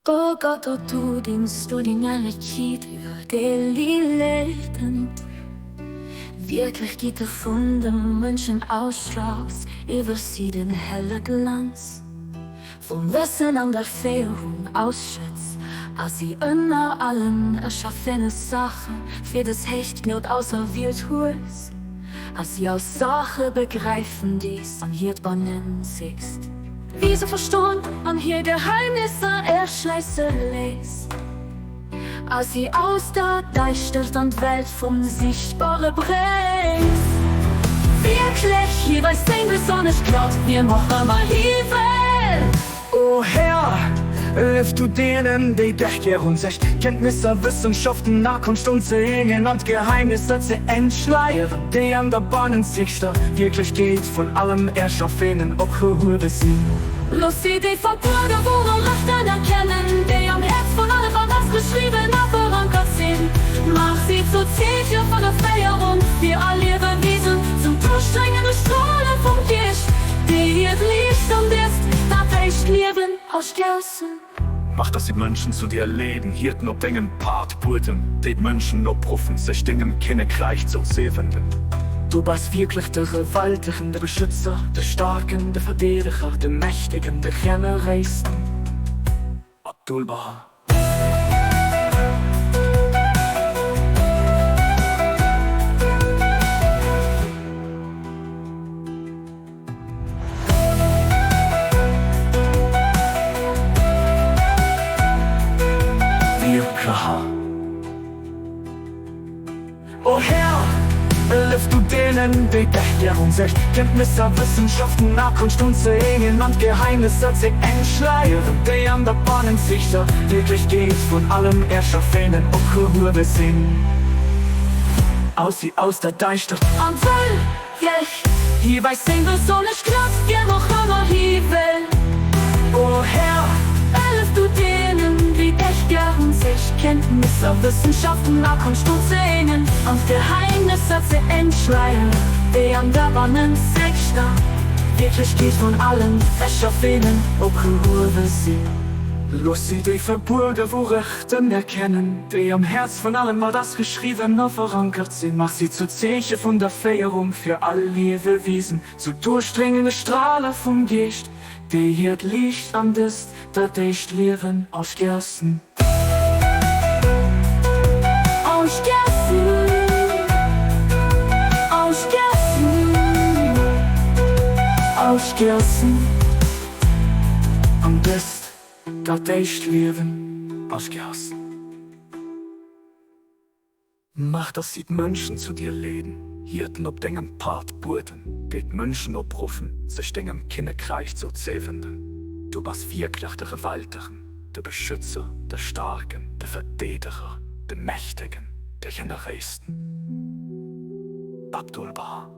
O Gott, o du, deen s du deng Herrlechkeet iwwer déi Leden wierklech Gitter vun de Mënschen ausstraals, iwwer si den helle Glanz vum Wëssen an der Féierung ausschëtts, a si ënner allen erschaffene Saache fir dës héich Gnod auserwielt hues, a si als Saache begräifen dees an hiert Bannenzegst. Wie se verstoen an hir Geheimnisser erschleisse léisst, a si aus der Däischtert an d'Welt vum Sichtbare bréngt. Wierklech, hie weist seng besonnesch Gnod, wiem och ëmmer hie wëll. O Här, hëllef du deenen, déi dech gär hunn, sech Kenntnisser, Wëssenschaften a Konscht unzëeegnen an d'Geheimnisser ze entschleieren, déi an der bannenzegster Wierklechkeet vun allem Erschaffenen opgehuewe sinn. Looss si déi verbuerge Wourechten erkennen, déi am Häerz vun allem, wat ass, geschriwwen a verankert sinn. Maach si zu Zeeche vun der Féierung fir all Liewewiesen, zum duerchdréngende Strale vum Geescht, déi hiert Liicht an dëst, dat éischt Liewen erschléissen. Mach, dass si d'Mënschen zu dir leeden, Hierten op dengem Pad bueden, déi d'Mënschen opruffen, sech dengem Kinnekräich zou zewenden. Du bass wierklech de Gewaltegen, de Beschützer, de Staarken, de Verdeedeger, de Mächtegen, de Generéisten. Abdu'l-Bahá. O Här, hëllef du deenen, déi dech gär hunn, sech Kenntnisser, Wëssenschaften a Konscht unzëeegnen an d'Geheimnisser ze entschleieren, déi an der bannenzegter Wierklechkeet vun allem Erschaffenen opgehuewe sinn. Aus si aus der Däischtert. An d'Wëll Jech, hie weist seng besonnesch Gnad, wiem och ëmmer hie wëll. O Här, hëllef du deenen, déi dech gär hunn, sech Kenntnisser, Wëssenschaften a Konscht unzëeegnen an d'Geheimnisser ze entschleieren, déi an der bannenzegster Wierklechkeet vun allen Erschaffenen opgehuewe sinn. Looss si déi verbuerge Wourechten erkennen, déi am Häerz vun allem, wat ass, geschriwwen a verankert sinn. Mach si zu Zeeche vun der Féierung fir all Liewewiesen, zu duerchdréngende Strale vum Geescht, déi hiert Liicht an dëst, dat éischt Liewen ausgiessen. Ausgiessen, ausgiessen, Ausgiessen an dëst, dat éischt Liewen ausgiessen. Maach, dass si d'Mënschen zu dir leeden, Hierten op dengem Pad bueden, déi d'Mënschen opruffen, sech dengem Kinnekräich zou zewenden. Du bass wierklech de Gewaltegen, de Beschützer, de Staarken, de Verdeedeger, de Mächtegen, de Generéisten. Abdu'l-Bahá.